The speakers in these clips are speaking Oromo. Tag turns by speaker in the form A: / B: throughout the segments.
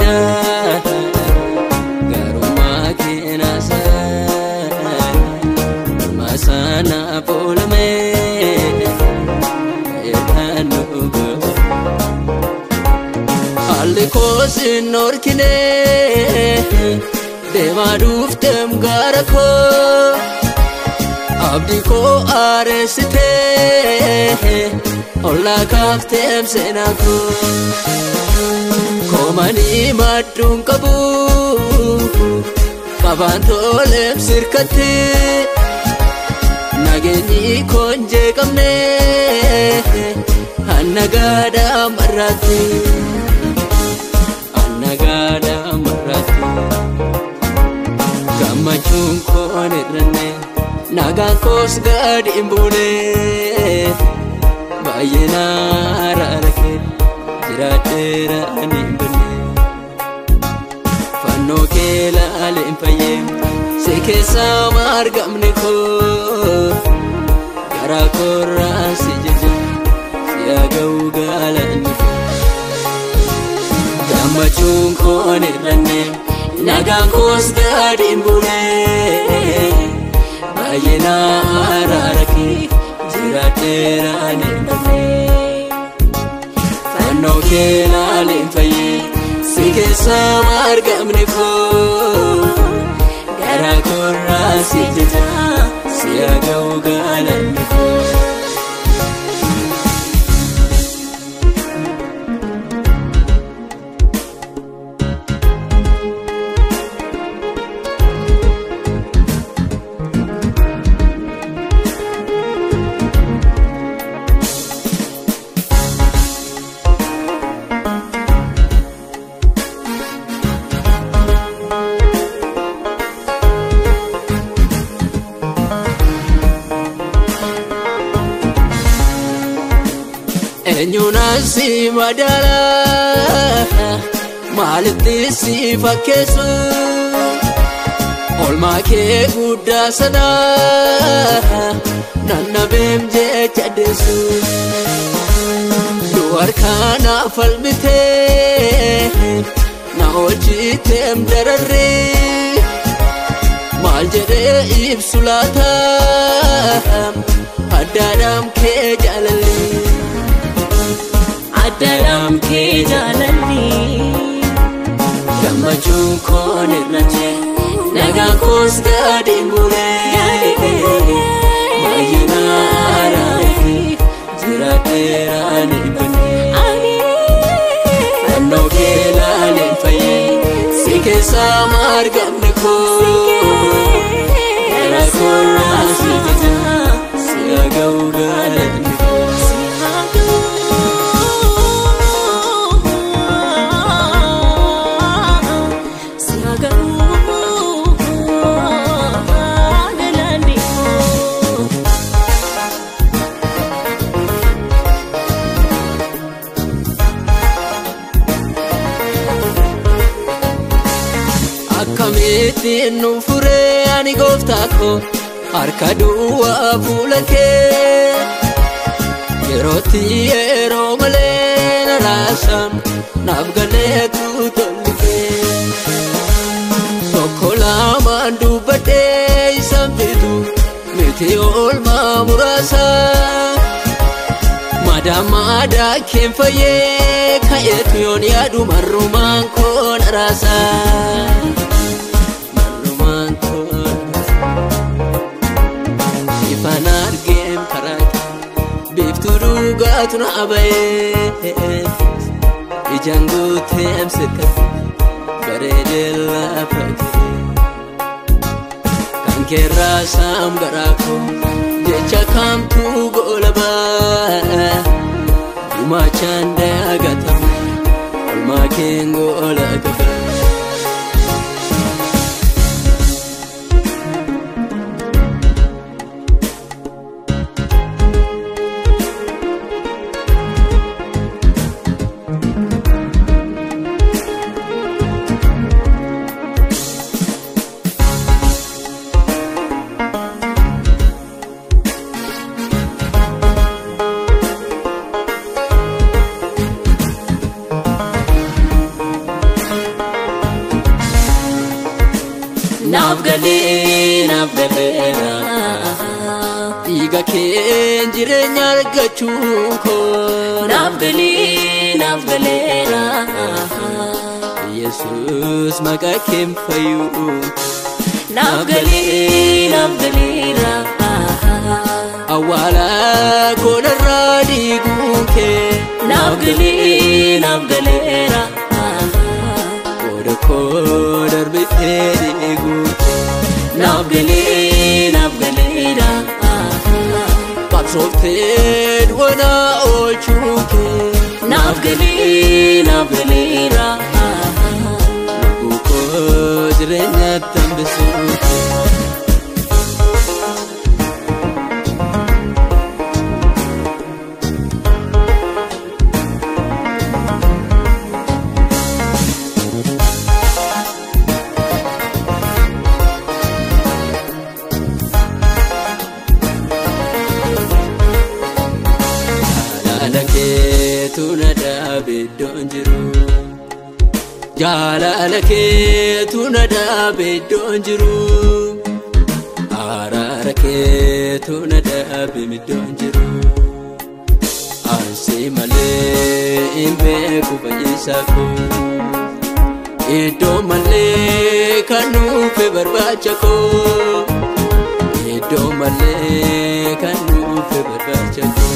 A: dubbadha garummaa keenasa masana polme etanugo alli kosin orkine deema dhuftem gara koo abdi koo aresite olla kaaftem seenaa koo komani madduun qabu qabaan toleem sirkatti nageenyi koon jeeqamne annagaadhaa marraatti annagaadhaa marraatti gammachuun koon irranne nagaan koos gadi hin buune baay'ee naara kee jiraadheera ani hin banne fannoo kee laalee hin fayyee si keessaa margamne koo garaa koorraa si jeja si haga'u gaalanni koo gammachuun koon irranne nagaan koos gadi hin buune baay'ee naara kee jiraadheera ani hin banne fannoo kee laalee hin fayyee si keessaa margamne koo garaa koorraa si jeja si haga'u gaalanni koo. Eenyuunaan si madaala maalitti si fakkeessu oolmaa kee guddaa sana nannabeem jecha deessu du'arkaa na falmitee na hojjiteem dararree maal jedhee ibsu laata addaadhaam kee jaalalli.
B: Addaadhaam kee jaalalli
A: gammachuun koon irranne nagaan koos gadi hin buune baay'ee naara jiraadheera ani hin banne fannoo kee laalee hin fayyee si keessaa margamne koo garaa koorraa si jeja si haga'u gaalanni koo. Akkamittiin nu furee ani gooftaa koo harka duwwaa fuula kee yerootti yeroo malee na raasam naaf galeetu tolli kee tokko lamaan dubbadhee isaan fitu miti oolmaa muraasa madaamaa keen fayyee ka'eetu yoon yaadu marrumaan koo na raasa. Ifaan argeem karaa biiftuu dhugaatu na abayee ijaan guuteem sirkatti bareedee lafa kee kan keerraa saam garaa koo jecha kamtuu goolabaa gumaachaan dagatamne olmaa keen goola qaba.
B: Naaf galee naaf galeera.
A: Dhiiga keen jireenya argachuu koo.
B: Naaf galee naaf galeera.
A: Yesuus maqaa keen fayyuu.
B: Naaf galee naaf galeera.
A: Awwaala koonarraa dhiiguu kee.
B: Naaf galee naaf galeera.
A: Qooda koo darbitee dhiiguu kee.
B: Naaf galee naaf galeera.
A: Qabsooftee du'a oolchuu kee.
B: Naaf galee naaf galeera.
A: Lubbuu koo jireenyatti hambisuu kee. Jaalala keetu na dhaabe iddoon jiru. Jaalala keetu na dhaabe iddoon jiru. Araara keetu na dhaabe iddoon jiru. Ansi malee hin beeku fayyisaa koo. Iddoo malee kan nuufe barbaacha koo. Iddoo malee kan nuufe barbaacha koo.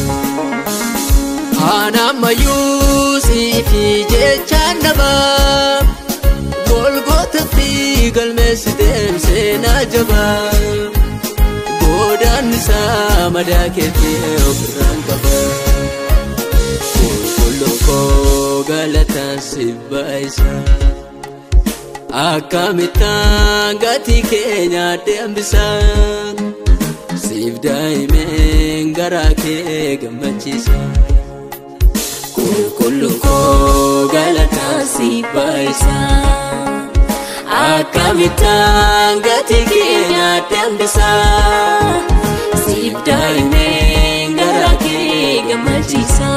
A: Ana ammayyuu siifi jechaan dhabaa. Golgootatti galmeessiteen seenaa jabaa. Godaannisaa madaa keetii ofirraan qaba. Qulqulluu koo galataan si baay'isa. Akkamittaan gatii kee nyaadhee hambisa. Siif daa'imeen garaa kee gammachiisa. Qulqulluu koo galataan si baay'isa. Akkamittaan gatii kee nyaadhee hambisa.
B: Siif daa'imeen garaa kee gammachiisa.